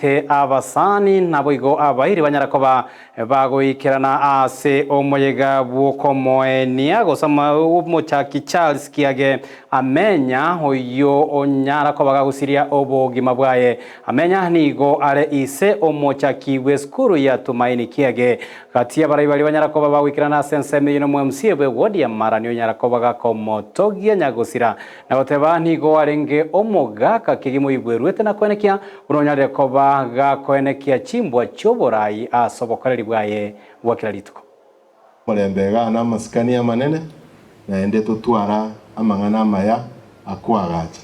Abasani naboigo abairi banyara koba bagoikerana ase omoyega bw'okomoenia gose omochaki Charles Kiage Amenya oyio onyara koba gagusiria obogima bwaye. Amenya nigo are ise omochaki bw'esukuru ya Tumaini Kiage. Gati y'abarai baria banyara koba bagoikerana ase ensemo eyio nomo MCA bw'ewodi ya Marani onyara koba gakomotogia nyagosira Na goteba, Nigo arenge omogaka kegima oigwerwete na koenekia, buna onyarire koba gakoenekia chimbwa chi'oborai ase obokoreri bwaye bwa kera rituko. Omorembe igaa namasikani amanene, naende totwara amang'ana amaya akoagacha.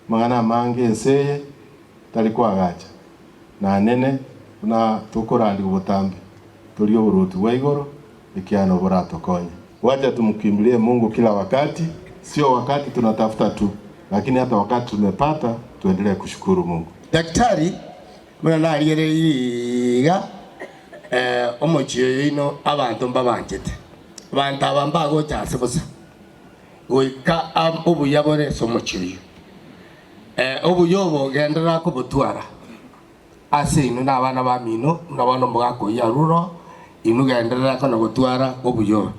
Amang'ana amange ense eye tari koagacha, nanene buna tokorandigwa botambe, torie oboruoti bwa igoro, ekiagera boratokonye. Wacha tumkimbilie Mungu kila wakati, sio wakati tunatafuta tu, lakini hata wakati tumepata tuendelee kushukuru Mungu. Daktari, buna narigereirie iga, omochie oyo oino abanto mbabanchete. Abanto aba mbagocha ase bosa, goika obuya bore ase omochie oyio. Obuya obo genderera kobotwara. Ase inwe na abana bamino, buna bono omogaka oyio arure oo, inwe genderera kona gotwara obuya obo.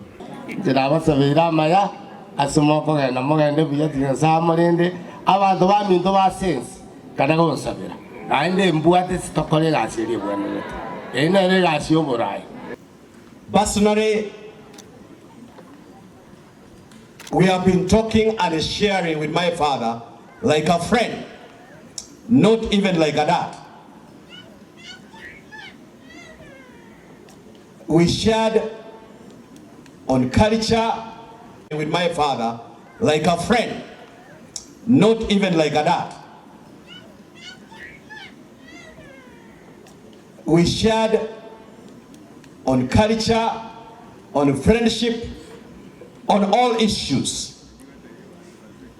Inche nabasabeire amaya ase mokogenda mogende buya, tiga Nyasae amorende abanto baminto b'ase ense, kana gonsabera, naende mbwate titokora egasi eria egwenerete. Eye nero egasi y'oboraai. Personally, we have been talking and sharing with my father like a friend, not even like a dad. We shared on culture with my father like a friend, not even like a dad. We shared on culture, on friendship, on all issues.